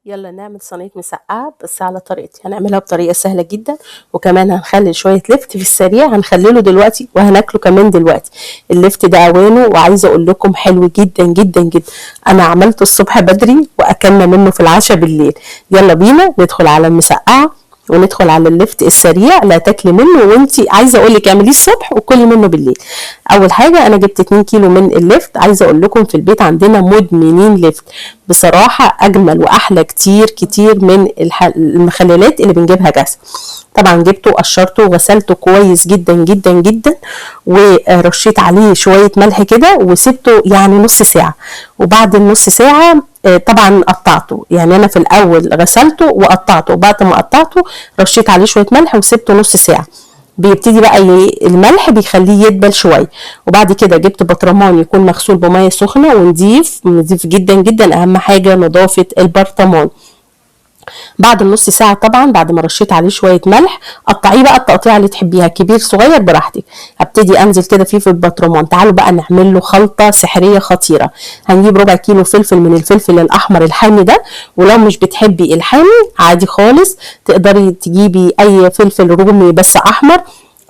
يلا نعمل صينية مسقعة بس على طريقتي. هنعملها بطريقة سهلة جدا، وكمان هنخلي شوية لفت في السريع، هنخلله دلوقتي وهناكله كمان دلوقتي. اللفت ده اوانه، وعايزة اقول لكم حلو جدا جدا جدا. انا عملته الصبح بدري واكلنا منه في العشاء بالليل. يلا بينا ندخل على المسقعة وندخل على اللفت السريع. لا تاكلي منه وانتي عايزه اقول لك اعمليه الصبح وكلي منه بالليل. اول حاجة انا جبت 2 كيلو من اللفت. عايزه اقول لكم في البيت عندنا مدمنين لفت بصراحة، اجمل واحلى كتير كتير من المخللات اللي بنجيبها جاهزة. طبعا جبته وقشرته وغسلته كويس جدا جدا جدا، ورشيت عليه شوية ملح كده وسبته يعني نص ساعة. وبعد النص ساعة طبعا قطعته، يعني انا في الاول غسلته وقطعته، وبعد ما قطعته رشيت عليه شوية ملح وسبته نص ساعة. بيبتدي بقى الملح بيخليه يدبل شوية. وبعد كده جبت برطمان يكون مغسول بميه سخنة ونضيف، نضيف جدا جدا، اهم حاجة نظافة البرطمان. بعد النص ساعة طبعا بعد ما رشيت عليه شوية ملح، قطعية بقى التقطيعه اللي تحبيها، كبير صغير براحتك. هبتدي انزل كده فيه في البطرمان. تعالوا بقى نعمل له خلطه سحريه خطيرة. هنجيب ربع كيلو فلفل من الفلفل الاحمر الحامي ده، ولو مش بتحبي الحامي عادي خالص تقدري تجيبي اي فلفل رومي بس احمر،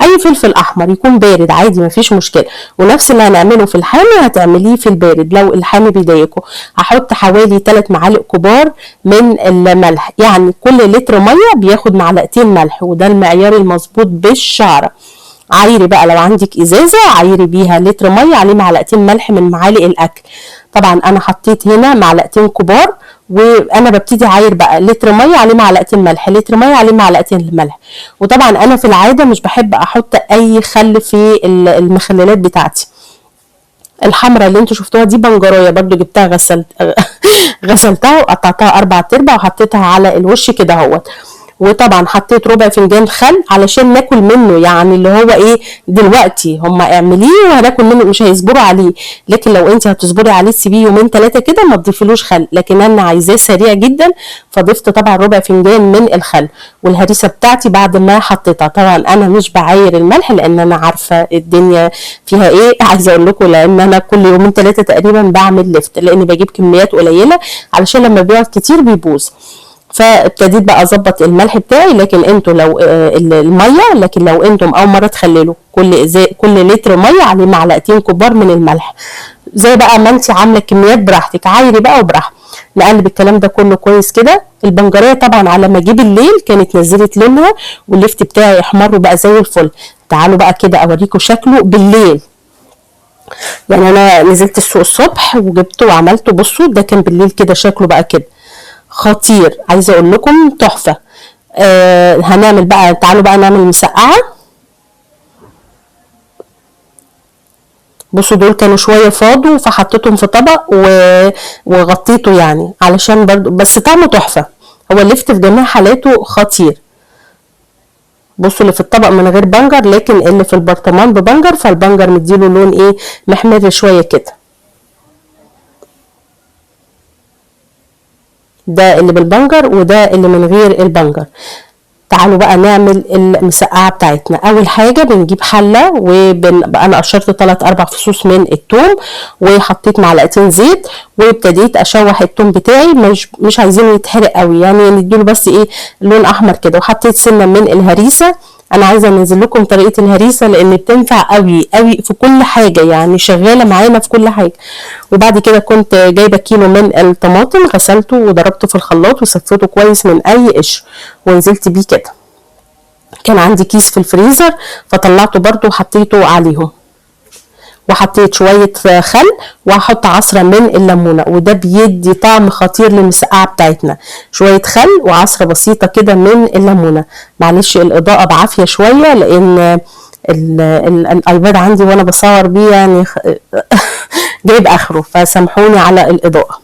اي فلفل احمر يكون بارد عادي مفيش مشكلة. ونفس اللي هنعمله في الحامي هتعمليه في البارد لو الحامي بيضايقكم. هحط حوالي 3 معالق كبار من الملح، يعني كل لتر مية بياخد معلقتين ملح، وده المعيار المظبوط بالشعره. عايري بقى لو عندك ازازة عايري بيها لتر مية عليه معلقتين ملح من معالق الاكل. طبعا انا حطيت هنا معلقتين كبار، وانا ببتدي عاير بقى لتر مية عليه معلقتين ملح، لتر مية عليه معلقتين ملح. وطبعا انا في العادة مش بحب احط اي خل في المخللات بتاعتي. الحمراء اللي انتوا شفتوها دي بنجرايه برضو جبتها غسلتها وقطعتها 4 ارباع وحطيتها على الوش كده اهوت. وطبعا حطيت ربع فنجان خل علشان ناكل منه، يعني اللي هو ايه دلوقتي هما اعمليه وهناكل منه، مش هيصبروا عليه. لكن لو انت هتصبري عليه تسيبيه يومين 3 كده ما تضيفيلوش خل، لكن انا عايزاه سريع جدا فضفت طبعا ربع فنجان من الخل. والهريسه بتاعتي بعد ما حطيتها، طبعا انا مش بعاير الملح لان انا عارفه الدنيا فيها ايه. عايزه اقول لكم لان انا كل يومين 3 تقريبا بعمل لفت، لان بجيب كميات قليله علشان لما بيقعد كتير بيبوظ. فابتديت بقى اظبط الملح بتاعي. لكن انتوا لو المية، لكن لو انتم اول مرة تخللوا كل لتر مية عليه معلقتين كبار من الملح، زي بقى ما انت عامله كميات براحتك، عايري بقى وبراحتك. نقلب الكلام ده كله كويس كده. البنجريه طبعا على ما اجيب الليل كانت نزلت لونها، واللفت بتاعي احمر وبقى زي الفل. تعالوا بقى كده اوريكم شكله بالليل. يعني انا نزلت السوق الصبح وجبته وعملته، بصوا ده كان بالليل كده شكله بقى كده خطير، عايزه اقول لكم تحفة. هنعمل بقى، تعالوا بقى نعمل مسقعه. بصوا دول كانوا شوية فاضوا فحطيتهم في طبق وغطيته يعني علشان برضو، بس طعمه تحفة. هو اللفت في جميع حالاته خطير. بصوا اللي في الطبق من غير بنجر، لكن اللي في البرطمان ببنجر، فالبنجر مديله لون ايه محمر شوية كده. ده اللي بالبنجر وده اللي من غير البنجر. تعالوا بقى نعمل المسقعه بتاعتنا. اول حاجة بنجيب حله، انا قشرت 3 4 فصوص من الثوم وحطيت معلقتين زيت، وابتديت اشوح الثوم بتاعي، مش عايزينه يتحرق قوي، يعني نديله بس ايه لون احمر كده. وحطيت سنة من الهريسه. انا عايزه انزل لكم طريقه الهريسه لان بتنفع قوي قوي في كل حاجة، يعني شغالة معانا في كل حاجة. وبعد كده كنت جايبه كيلو من الطماطم، غسلته وضربته في الخلاط وصفيته كويس من اي قشر ونزلت بيه كده. كان عندي كيس في الفريزر فطلعته برده وحطيته عليهم، وحطيت شوية خل، وهحط عصره من الليمونه، وده بيدي طعم خطير للمسقعه بتاعتنا. شوية خل وعصره بسيطة كده من الليمونه. معلش الاضاءة بعافية شوية لان الايباد عندي وانا بصور بيه يعني جايب اخره، فسامحوني على الاضاءة.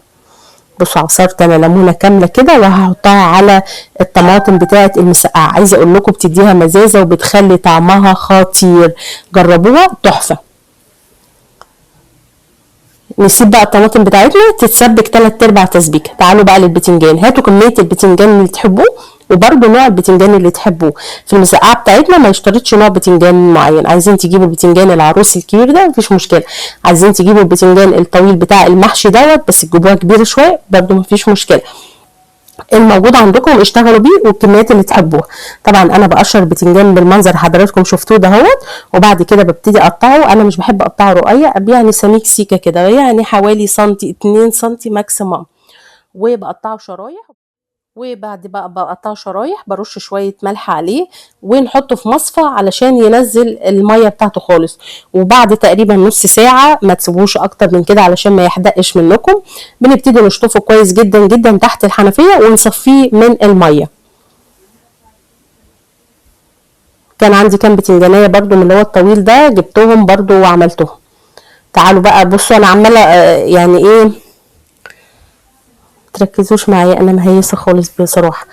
بصوا عصرت انا ليمونه كاملة كده وهحطها على الطماطم بتاعه المسقعه. عايزه اقول لكم بتديها مزازه وبتخلي طعمها خطير، جربوها تحفة. نسيب بقى الطماطم بتاعتنا تتسبك 3/4 تسبيكه. تعالوا بقى للبتنجان. هاتوا كمية البتنجان اللي تحبوه، وبرده نوع البتنجان اللي تحبوه. في المسقعه بتاعتنا ما يشترطش نوع بتنجان معين، عايزين تجيبوا البتنجان العروسي الكبير ده مفيش مشكلة، عايزين تجيبوا البتنجان الطويل بتاع المحشي دوت بس تجيبوها كبيرة شوية برده مفيش مشكلة. الموجود عندكم اشتغلوا بيه والكميات اللي تحبوها. طبعا انا بقشر البتنجان بالمنظر حضراتكم شفتوه دهوت، وبعد كده ببتدي اقطعه. انا مش بحب اقطعه رقيق، يعني سميك سيكه كده، يعني حوالي سنتي 2 سنتي maximum، وبقطعه شرايح. وبعد بقى بقطعه شرايح برش شوية ملح عليه ونحطه في مصفى علشان ينزل المية بتاعته خالص. وبعد تقريبا نص ساعة، ما تسيبوش اكتر من كده علشان ما يحدقش منكم، بنبتدي نشطفه كويس جدا جدا تحت الحنفية ونصفيه من المية. كان عندي كام بتنجانيه برده من اللي هو الطويل ده، جبتهم برده وعملتهم. تعالوا بقى بصوا، انا عماله يعني ايه، تركزوش معايا انا مهيسه خالص بصراحة.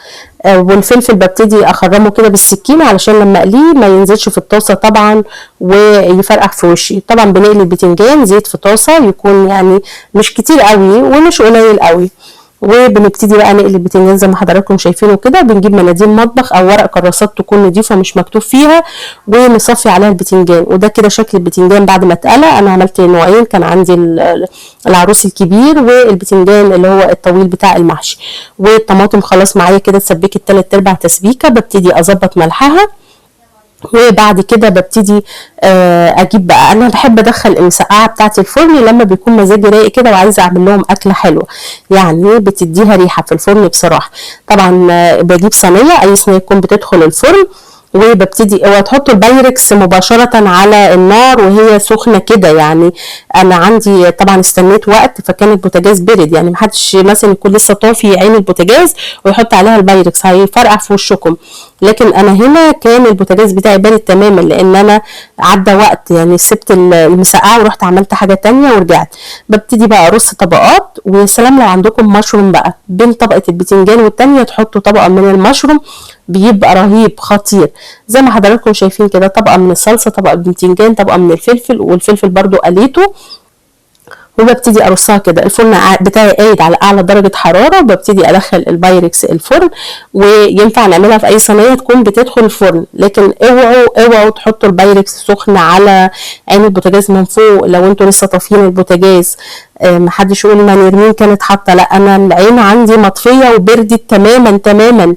والفلفل ببتدي اخرمه كده بالسكينة علشان لما اقلية ما ينزلش في الطاسه طبعا ويفرقع في وشي. طبعا بنقلي البتنجان زيت في طاسه يكون يعني مش كتير قوي ومش قليل قوي، وبنبتدي بقى نقلي البتنجان زي ما حضراتكم شايفينه كده. بنجيب مناديل مطبخ او ورق كراسات تكون نضيفه مش مكتوب فيها، ونصفي عليها البتنجان. وده كده شكل البتنجان بعد ما اتقلى. انا عملت نوعين، كان عندي العروس الكبير والبتنجان اللي هو الطويل بتاع المحشي. والطماطم خلاص معايا كده اتسبكت 3/4 تسبيكه، ببتدي اظبط ملحها. وبعد كده ببتدي اجيب بقى، انا بحب ادخل المسقعه بتاعتي الفرن لما بيكون مزاجي رايق كده وعايزه اعمل لهم اكله حلوة، يعني بتديها ريحه في الفرن بصراحة. طبعا بجيب صينية، اي صينية تكون بتدخل الفرن، وببتدي اوعوا تحطوا البايركس مباشرة على النار وهي سخنة كده. يعني انا عندي طبعا استنيت وقت فكان البوتاجاز برد، يعني محدش مثلا يكون لسه طافي عين البوتاجاز ويحط عليها البايركس، هيفرقع في وشكم. لكن انا هنا كان البوتاجاز بتاعي بارد تماما، لان انا عدى وقت، يعني سبت المسقعه ورحت عملت حاجة تانية ورجعت. ببتدي بقى ارص طبقات، ويا سلام لو عندكم مشروم بقى بين طبقه البتنجان والتانية تحطوا طبقه من المشروم، بيبقى رهيب خطير زي ما حضراتكم شايفين كده. طبقه من الصلصه، طبقه بتنجان، طبقه من الفلفل، والفلفل برده قليته. وببتدي ارصها كده. الفرن بتاعي قايد على اعلى درجه حرارة، وببتدي ادخل البايركس الفرن. وينفع نعملها في اي صينية تكون بتدخل الفرن، لكن اوعوا تحطوا البايركس سخن على عين البوتاجاز من فوق لو انتوا لسه طافيين البوتاجاز. محدش يقول ما نرمين كانت حاطه، لا انا العين عندي مطفيه وبردت تماما تماما،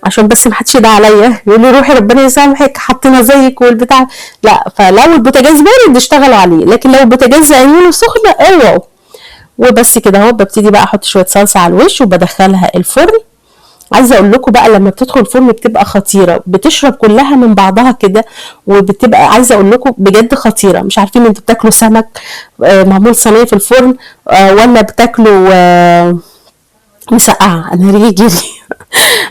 عشان بس محدش يدعي عليا يقول لي روحي ربنا يسامحك حطينا زيك والبتاع. لا، فلو البوتاجاز بارد اشتغلوا عليه، لكن لو البوتاجاز عيونه سخنة اوعوا. وبس كده اهو. ببتدي بقى احط شوية صلصه على الوش وبدخلها الفرن. عايزه اقول لكم بقى لما بتدخل الفرن بتبقى خطيرة، بتشرب كلها من بعضها كده، وبتبقى عايزه اقول لكم بجد خطيرة. مش عارفين انتوا بتاكلوا سمك معمول صينية في الفرن ولا بتاكلوا مسقعه. انا ريقي جري.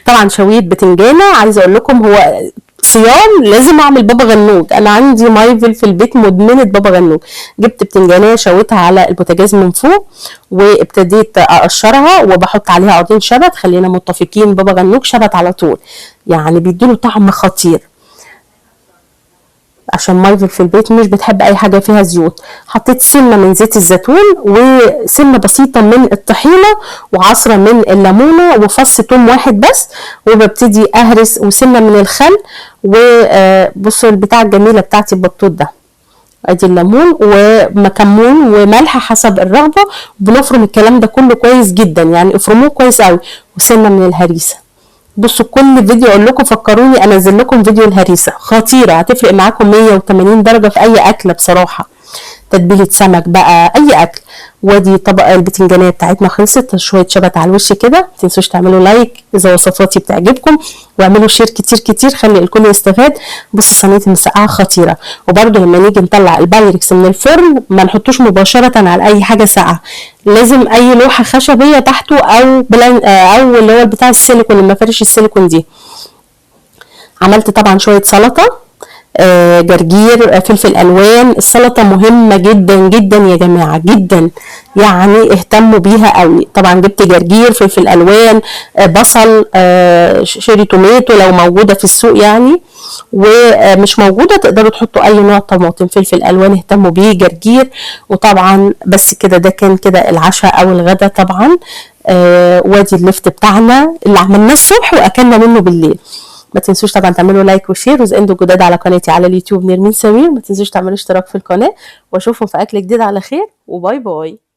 طبعا شوية بتنجانه، عايزه اقول لكم هو صيام لازم اعمل بابا غنوج. انا عندي مايفل في البيت مدمنه بابا غنوج. جبت بتنجانيه شويتها على البوتاجاز من فوق، وابتديت اقشرها وبحط عليها عودين شبت. خلينا متفقين بابا غنوج شبت على طول، يعني بيديله طعم خطير. عشان مايفل في البيت مش بتحب اي حاجة فيها زيوت. حطيت سنة من زيت الزيتون وسنة بسيطة من الطحينه وعصره من الليمونه وفص توم واحد بس، وببتدي اهرس، وسنة من الخل. وبصوا البتاعه الجميلة بتاعتي البطوط ده، ادي الليمون ومكمون وملح حسب الرغبة. بنفرم الكلام ده كله كويس جدا، يعني افرموه كويس قوي، وسنة من الهريسه. بصوا كل فيديو اقول لكم فكروني انزل لكم فيديو الهريسه، خطيرة هتفرق معاكم 180 درجه في اي اكله بصراحة، تتبيله سمك بقى اي اكل. وادي طبقه البتنجانيه بتاعتنا خلصت، شوية شبت على الوش كده. ما تنسوش تعملوا like اذا وصفاتي بتعجبكم، واعملوا share كتير كتير خلي الكل يستفاد. بصوا صينية المسقعه خطيرة. وبرده لما نيجي نطلع البايركس من الفرن ما نحطوش مباشرة على اي حاجة ساقعه، لازم اي لوحة خشبيه تحته او او اللي هو بتاع السيليكون، المفارش السيليكون دي. عملت طبعا شوية سلطة، جرجير، فلفل الوان. السلطة مهمة جدا جدا يا جماعة جدا، يعني اهتموا بيها قوي. طبعا جبت جرجير، فلفل الوان، بصل، cherry tomato لو موجودة في السوق يعني، ومش موجودة تقدروا تحطوا اي نوع طماطم. فلفل الوان اهتموا بيه، جرجير. وطبعا بس كده، ده كان كده العشاء او الغدا طبعا. وادي اللفت بتاعنا اللي عملناه الصبح واكلنا منه بالليل. ما تنسوش طبعا تعملوا like و share، واذا انتوا جداد على قناتي على اليوتيوب نرمين سمير ما تنسوش تعملوا اشتراك في القناة، واشوفكم في اكل جديد على خير، و bye bye.